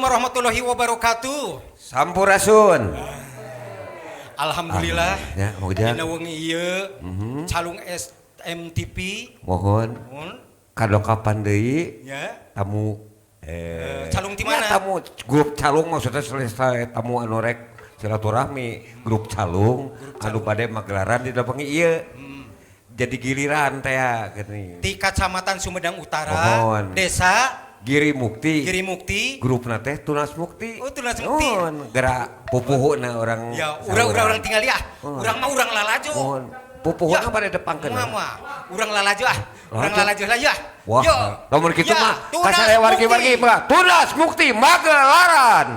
Warahmatullahi wabarakatuh. Sampurasun. Alhamdulillah. Ya, Mang Ujang. Dina wengi ieu Calung SMTV. Mohon Mohon. Kadokapan deui Ya. Tamu Calung ti mana? Ya, tamu grup Calung, maksudnya selesai tamu anu rek silaturahmi grup Calung, anu bade magelaran di wengi ieu. Jadi giliran teh ya gini. Di Kacamatan Sumedang Utara, Mohon. Desa Giri Mukti. Giri Mukti. Grupna teh Tunas Mukti. Oh, Tunas Mukti. Mohon, gerak pupuhuna orang. Ya, urang-urang urang tinggal ya. Mohon. Urang mah urang lalajo. Mohon. Pupuhuna Ya. pada depangkeun. Moal moal. Urang lalajo ah. Urang Lalajo. lalajo lah ya. Wah, Yo. lamun kitu Ya, mah Tunas kasare wargi-wargi Mukti. mah Tunas Mukti Magelaran.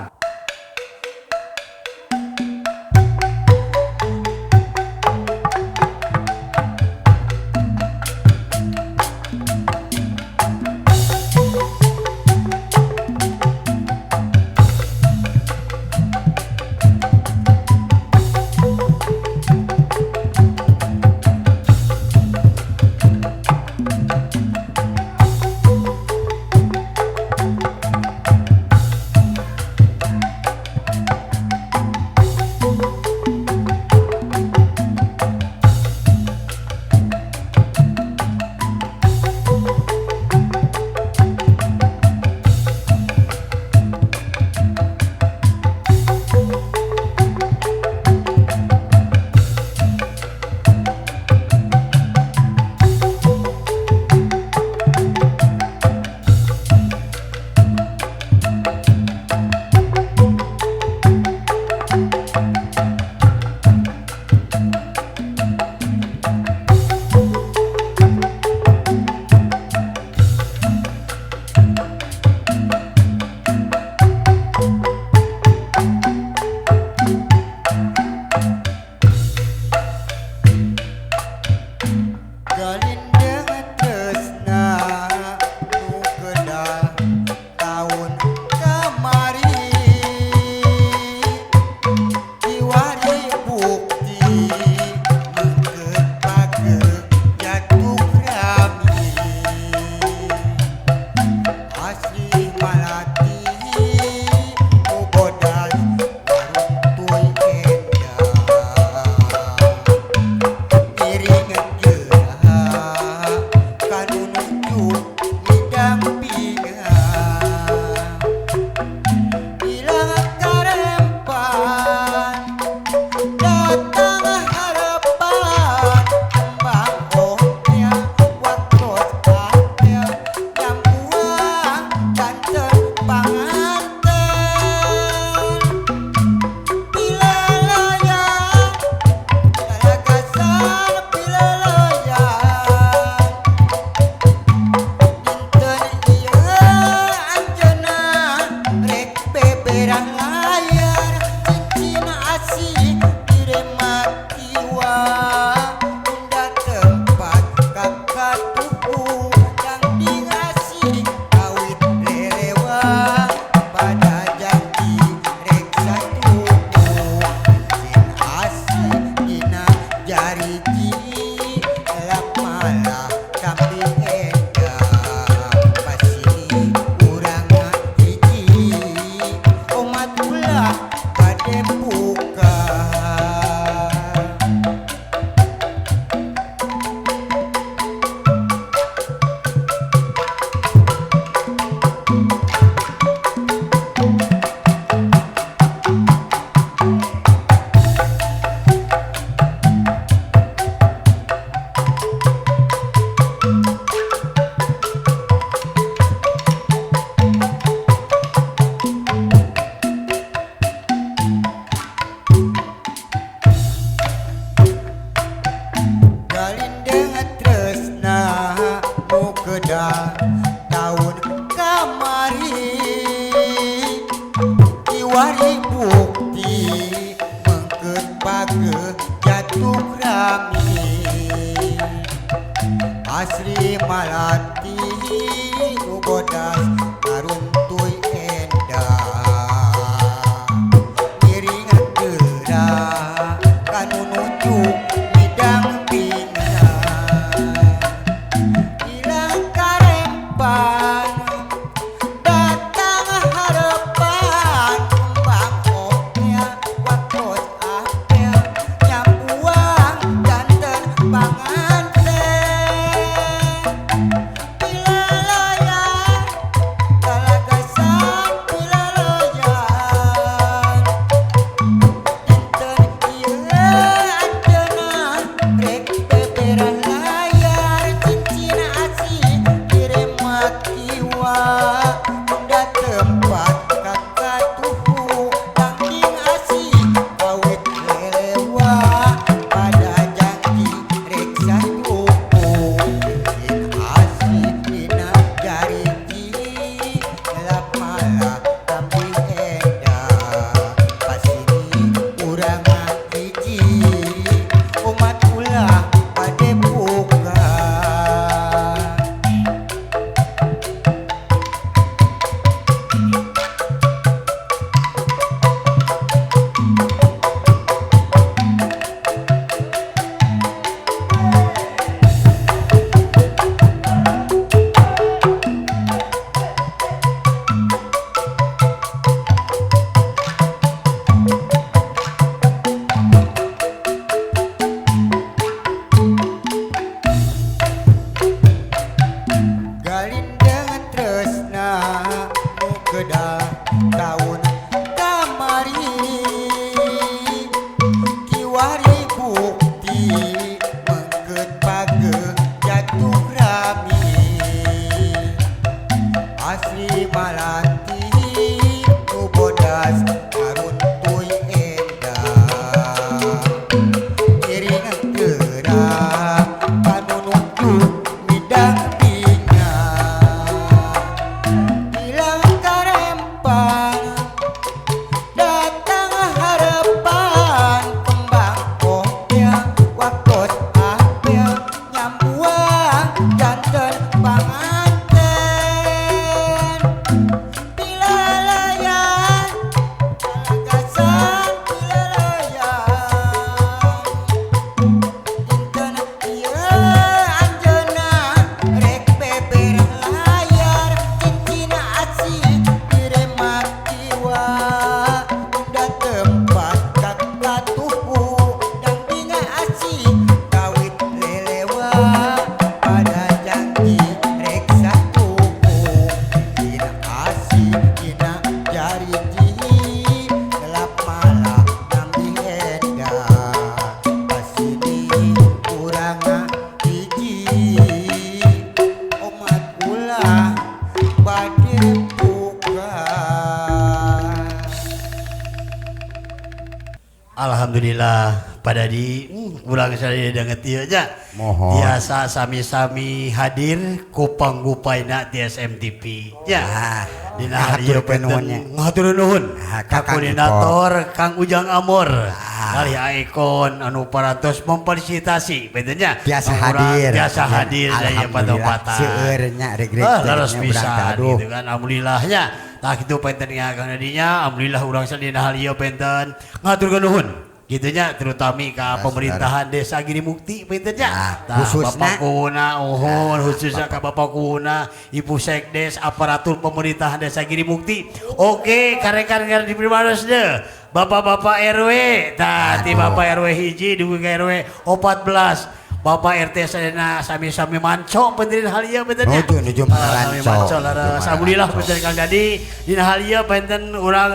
Alhamdulillah pada di urang sadaya danget ieu nya. Mohon. Biasa sami-sami hadir ku panggupaina ti SMTV nya. Ah, Dina hari ieu ngahaturkeun nuhun nya. Ngahatur nuhun. Ah, Ka ka Kang koordinator Kang Ujang Amor. Ah. Kali Aikon anu parantos memfasilitasi benten nya. Biasa Urang hadir. Biasa hadir daya Alhamdulillah. patopatan. Seueur nya reg-reg Ah, teh leres nya urang teh, pisan aduh. gitu kan. Alhamdulillahnya. Tah kitu penten nya Kang Dedinya, alhamdulillah urang sadina hal ieu penten ngaturkeun nuhun. Gitu nya terutami ka pemerintahan Desa Giri Mukti penten nya. Nah, Tah, khususna. Bapak Kuna, uhun khususnya ka Bapak Kuna, Ibu Sekdes, aparatur pemerintahan Desa Giri Mukti. Oke, karekan-karekan di primados deh. Bapak-bapak RW, tah ti Aduh. Bapak RW hiji dugi ka RW 14. Bapak RT sadayana sami-sami manco penten hal ieu penten nya. Nuju, nuju Ah, sami manaranco. manco leres. Nuju manaranco. Alhamdulillah penten Kang Dadi dina hal ieu penten urang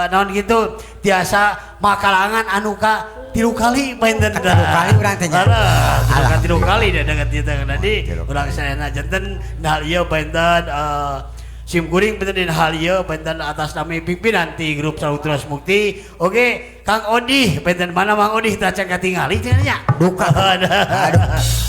naon gitu tiasa makalangan anu ka 3 kali penten Tilu kali urang teh nya. Leres, Alhamdulillah. 3 kali deh dengan ieu teh Kang Dadi. Tilu Urang kali. sadayana janten dina hal ieu penten sim kuring penten dina hal ieu penten atas nami pimpinan ti grup Calung Tunas Mukti. Oke, Kang Odih penten mana Mang Odih teh can katingali cenah nya. Duka. Aduh. Aduh.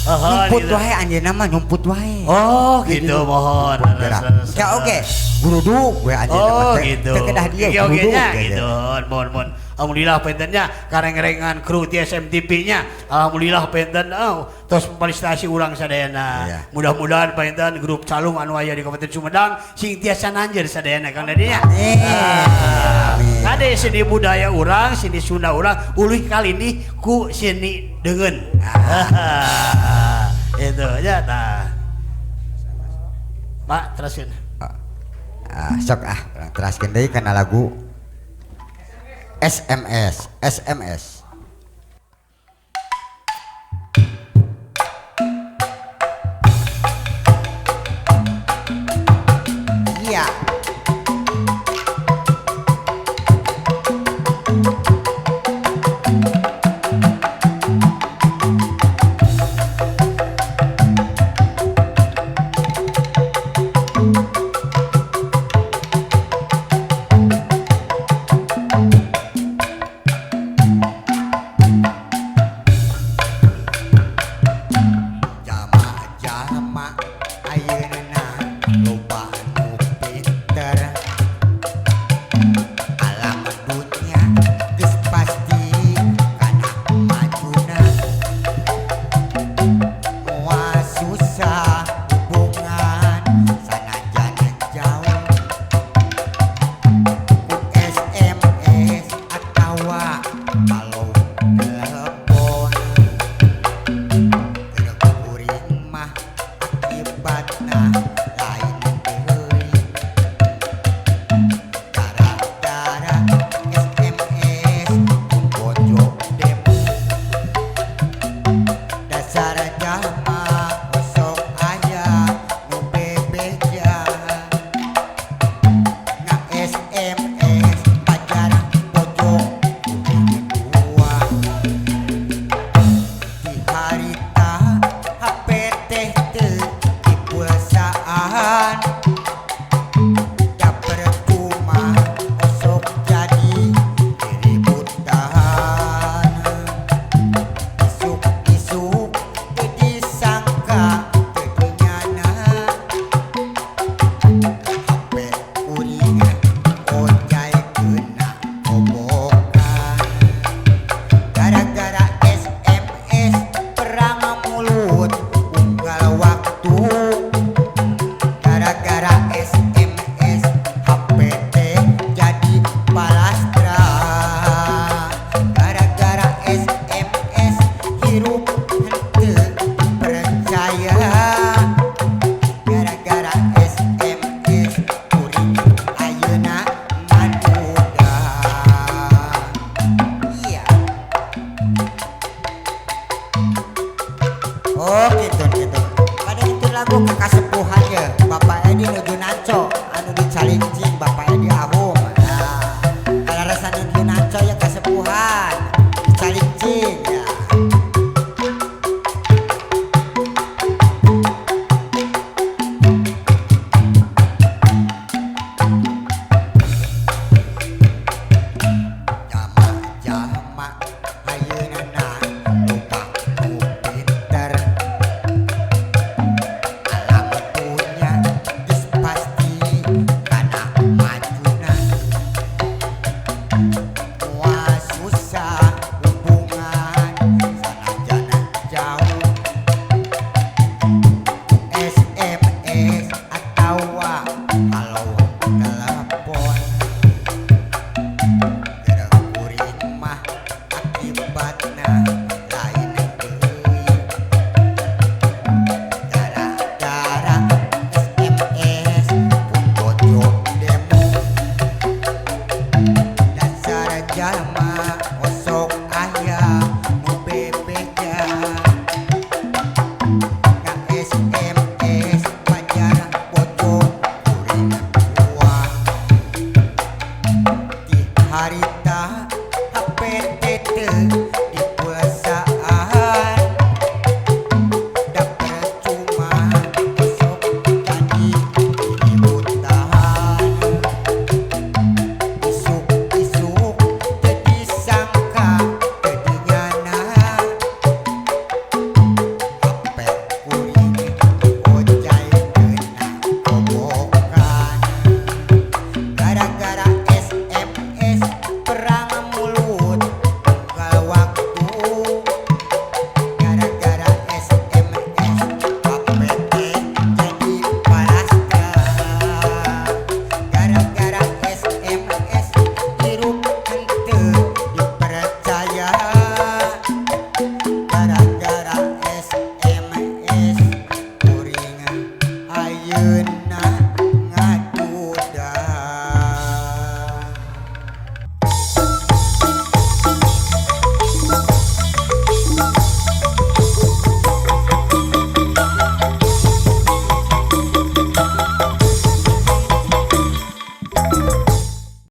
Nyumput Gitu. wae anjeunna mah nyumput wae. Oh, gitu mohon. Nyumput geura. Ya oke, guruduk we anjeunna mah Oh, teh. gitu. Teu kedah dieu Oke, oke guruduk nya gitu. gitu. Mohon mohon. Alhamdulillah pentennya kareng-rengan kru ti SMTV nya. Alhamdulillah penten oh, tos memfasilitasi urang sadayana. Iya. Mudah-mudahan penten grup calung anu aya di Kabupaten Sumedang sing tiasa nanjer sadayana Kang Dadi nya. Amin. Ah. Amin. Kade seni budaya urang, seni Sunda urang ulih kali ini ku seni deungeun. Ah. Itu ya tah. Pak, teruskeun. Ah, sok ah, urang teraskeun deui kana lagu SMS, SMS. Iya. Jalma osok aya nu bebeja ka SMS pacar bojo kuring dua. Di harita HP.